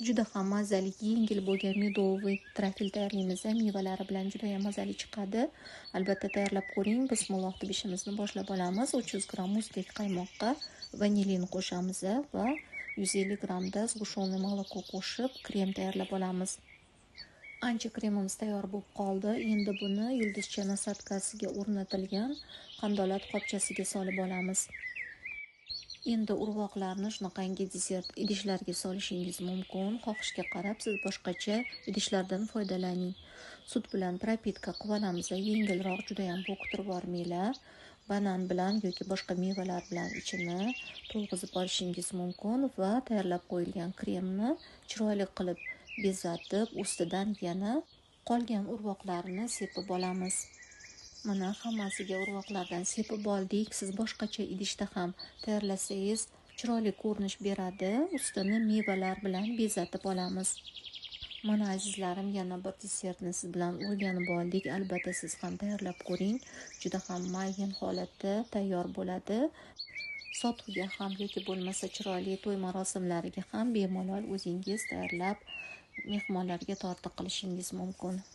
Juda ham mazali, yengil bo'lgan медовый trafel tayyorlaymiz. Mevalari bilan juda ham mazali chiqadi. Albatta tayyorlab ko'ring. Bismillah deb ishimizni boshlab olamiz. 300 gramm muzdek qaymoqqa vanilin qo'shamiz va 150 grammda сгущенный молоко qo'shib krem tayyorlab olamiz. Ancha kremimiz tayyor bo'lib qoldi. Endi buni yulduzcha насадка siga o'rnatilgan qandolat qopchasiga solib olamiz. Endi urvoqlarni shunaqangi desert idishlarga solishingiz mumkin. Xohishga qarab siz boshqacha idishlardan foydalaning. Sut bilan пропитка qilib olamiz. Yengilroq, juda ham bo'ktirib yubormanglar. Banan bilan yoki boshqa mevalar bilan ichini to'lg'izib olishingiz mumkin va tayyorlab qo'yilgan kremni chiroyli qilib bezatib, ustidan yana qolgan urvoqlarni sepib olamiz. Mana hammasiga urvoqlardan sepib oldik. Siz boshqacha idishda ham tayyorlasangiz chiroyli ko'rinish beradi. Ustini mevalar bilan bezatib olamiz. Mana azizlarim, yana bir desertni siz bilan o'rganib oldik. Albatta siz ham tayyorlab ko'ring. Juda ham mayin holatda tayyor bo'ladi. Sotuvga ham yoki bo'lmasa chiroyli to'y marosimlariga ham bemalol o'zingiz tayyorlab mehmonlarga tortiq qilishingiz mumkin.